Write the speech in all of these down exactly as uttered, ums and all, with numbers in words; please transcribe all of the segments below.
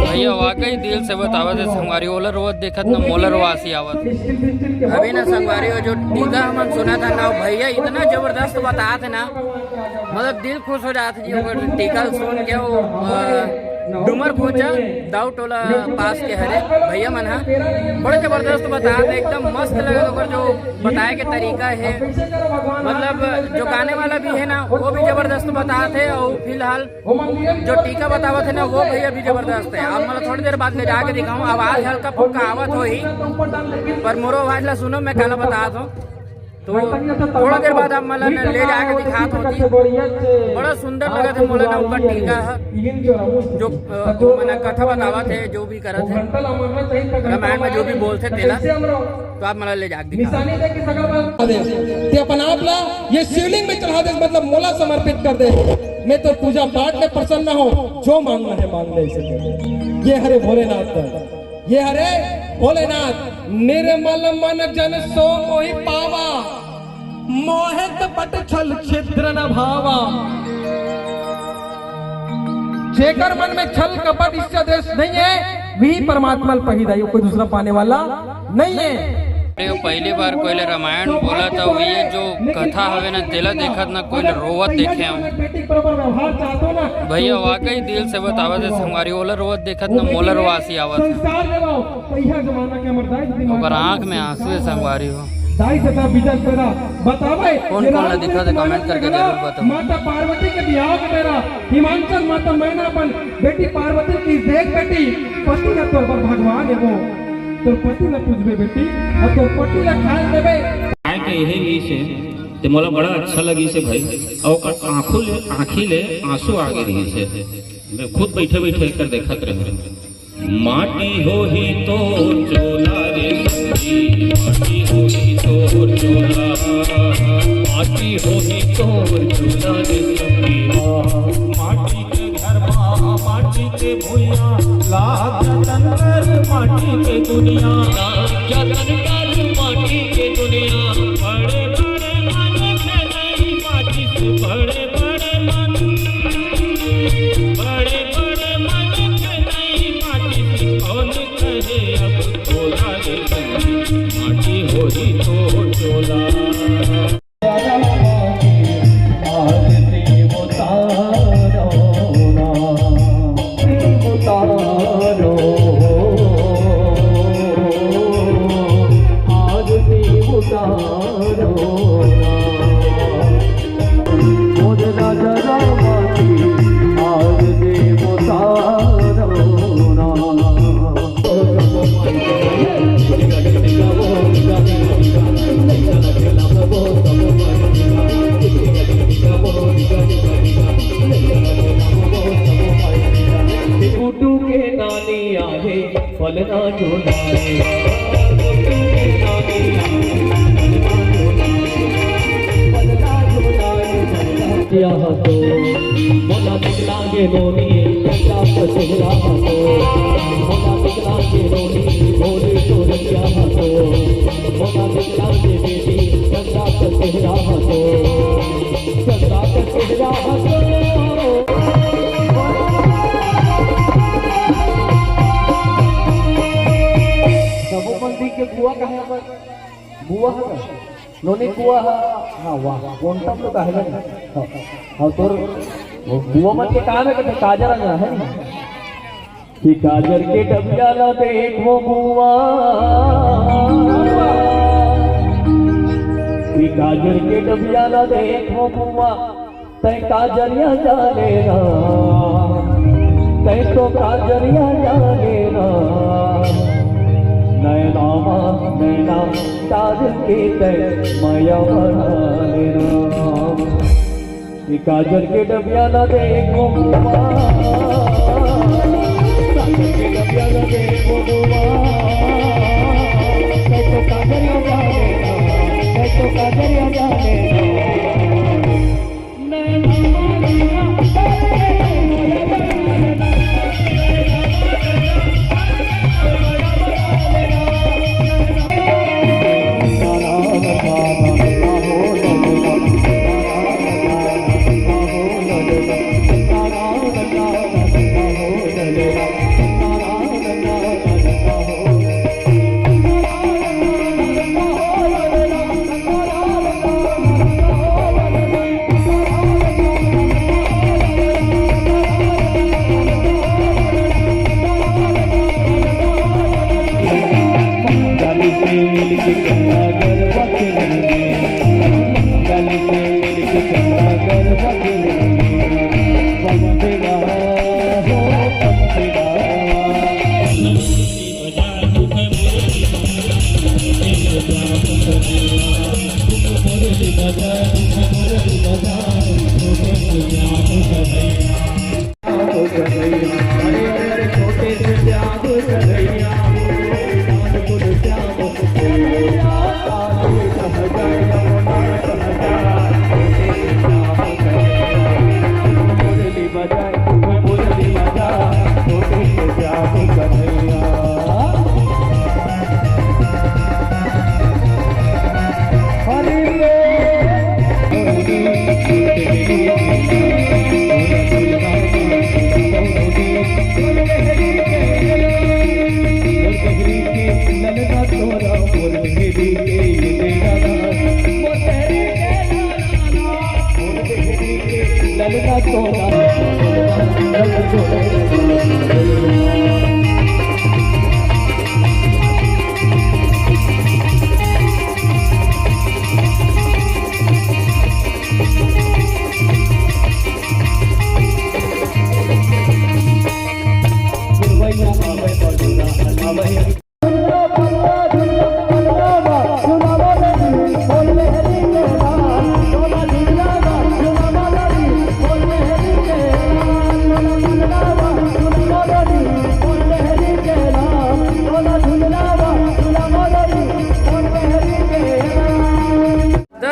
भैया वाकई दिल से बतावत हे संगवारी, ओला रोवत देखत ना मोला रोवासी आवत। अभी ना संगवारी हो, जो टीका हमन सुनत हन ना, भैया इतना जबरदस्त बतात हे ना, मतलब दिल खुश हो जात हे जी ओकर टीका सुन के। वो, अ, डूमरघोंचा दाऊ टोला पास के हरे भैया मन ह, बड़े जबरदस्त बतात हे, एकदम मस्त लगत ओकर जो बताए के तरीका हे। मतलब जो गाने वाला भी हे ना, वो भी जबरदस्त बतात हे। और फिलहाल जो टीका बतावत हे ना, वो भैया भी जबरदस्त हे। आप मतलब थोड़ी देर बाद ले जाके दिखाऊं, आवाज हल्का फुल्का आवत होही, पर मोरो आवाज ला सुनो, मैं काला बतात हूँ। तो थोड़ा देर बाद आप मतलब ले जाके दिखात होती। बड़ा सुंदर लगत हे मोला ना ओकर टीका ह, जो, अ, वो मना कथा बतावत हे, जो भी करत हे। रामायण में जो भी बोलथे तेला, तो आप मला ले जाके दिखा। निशानी दे के सगल बल दे। ते अपन आप ला ये शिवलिंग में चढ़ा दे, मतलब मोला समर्पित कर दे। मैं तो पूजा पाठ में प्रसन्न हूँ, जो मांगना है मांग ले, इसे दे दे। ये हरे भोलेनाथ का, ये हरे भोलेनाथ। निर्मल मन जन सो मोहि पावा, मोहित पट छल छिद्र न भावा। जेकर मन में छल कपट ईर्ष्या द्वेष नहीं है, वही परमात्मा ल पाही दाई, कोई दूसरा पाने वाला नहीं है। अरे, वो पहली बार कोई ले रामायण बोला था, वो ये जो कथा हवे ना, तेला देखत ना कोई ले रोवत देखे हूँ। भैया वाकई दिल से बतावत हे संगवारी, ओला रोवत देखत ना मोला रोवासी आवत हे। ओकर आँख में आंसू हे संगवारी हो। दाई तथा बीजा पैदा बतावे, कौन कौन ला दिखा थे, comment करके जरूर बताओ। माता पार्वती के बिहाव के बेरा हिमांचल माता मैना अपन बेटी पार्वती की देख बेटी, पति न तोर बर भगवान हे वो, तोर पति न पूजबे बेटी, और तोर पति ला खाए देबे। आए के यही रहिस हे, ते मोला बड़ा अच्छा लगिस हे भाई, और ओकर आँखों ले, आँखी ले आंसू आ गे रहिस हे। मैं खुद बैठे बैठे एकर देखत रहूँ। माटी होही तोर चोला रे सखी, माटी होही तोर चोला। माटी होही तोर चोला रे सखी। माटी के घर मा, माटी के भुइयां, लाग जतन कर माटी के दुनिया। लाग जतन कर माटी के दुनिया। बड़े बड़े मन के नहीं माचिस, बड़े बड़े मन, बड़े बड़े मन के नहीं माचिस, कौन कहे अब तोला रे बहनी, माटी होही तोर चोला। आरती उतारो ना, उतारो, आरती उतारो ना। मोर राजा रामा की आरती उतारो ना। गुड्डू के नानी आहे। पलना झुलाए, पलना झुलाए, पलना झुलाए। यहाँ तो मोला दिखला के नोनी, चंदा का चेहरा तो, मोला दिखला के नोनी, भोले तो रखिया तो, मोला दिखला के बेटी, चंदा का चेहरा तो, चंदा का चेहरा तो। सबो मंदिर के बुआ कहाँ पर? बुआ है ना? नोनी बुआ है। हाँ, वाह, quantum तो कहे ना। हाँ, हाँ, तोर वो बुआ मन के काम है कि काजर आ जाना है ना? कि काजर के डबिया ला देख वो बुआ, कि काजर के डबिया ला देख वो बुआ, तै काजरिया जाने ना, तै तो काजरिया जाने ना, नैना मा नैना डाल के तै मया बना लेना। ये काजर के डबिया ना देखो बुआ, काजर के डबिया ना देखो बुआ, तै तो काजरिया जाने ना, तै तो काजरिया जाने ना। त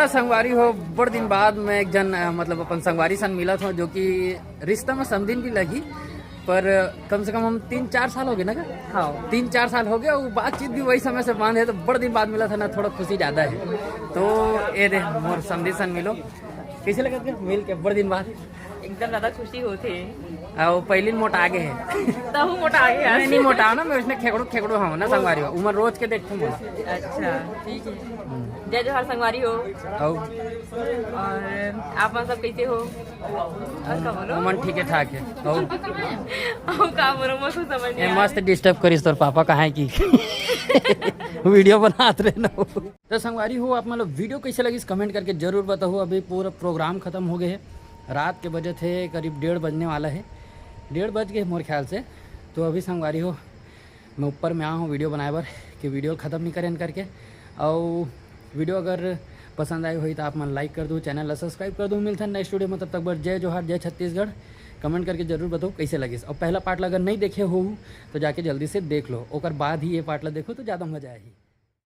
संगवारी हो, बड़ दिन बाद मैं एक झन, अ, मतलब अपन संगवारी सन मिलत हों, जो कि रिश्ता में समधिन भी लगही, पर कम से कम हम तीन चार साल हो गए ना का? हाँ। तीन चार साल हो गए, वो बातचीत भी वही समय से बंद है, तो बड़ दिन बाद मिलत हे ना, थोड़ा खुशी ज्यादा है। तो ये दे मोर समधिन सन मिलो, कैसे लगत हे मिल के बड़ दिन बाद? एकदम ज्यादा खुशी होथे। अउ पहिली मोटा आगे है। तहू मोटा आगे है। नहीं, नहीं मोटा ना, मैं उसने खेकड़ो, खेकड़ो हूँ ना संगवारी हो। उमर रोज के देखते मोला। अच्छा, ठीक है। जय जोहार संगवारी हो। अउ और आप मन सब कैसे हो? और का बोलो? उमन ठीक है ठाक है। अउ अउ का बोलो, मैं कुछ समझ नहीं ये आ मस्त रहा। Disturb करिस तोर पापा कहाँ है कि video बनात रहे ना। तो संगवारी हो, आप मन ला video कैसे लगिस, comment करके जरूर बताओ। अभी पूरा program खत्म हो गए है, रात के बजे थे करीब डेढ़ बजने वाला है, डेढ़ बज गए मोर ख्याल से। तो अभी संगवारी हो, मैं ऊपर में आया हूँ video बनाए बर कि video खत्म नहीं करें करके। और video अगर पसंद आए होई तो आप मन like कर दो, channel ला subscribe कर दो। मिलथन next video में, तब तक बर जय जोहार, जय छत्तीसगढ़। Comment करके जरूर बताओ कैसे लगिस। और पहला part ला अगर नहीं देखे हो तो जाके जल्दी से देख लो, ओकर बाद ही ये part ला देखो तो ज़्यादा मजा आही।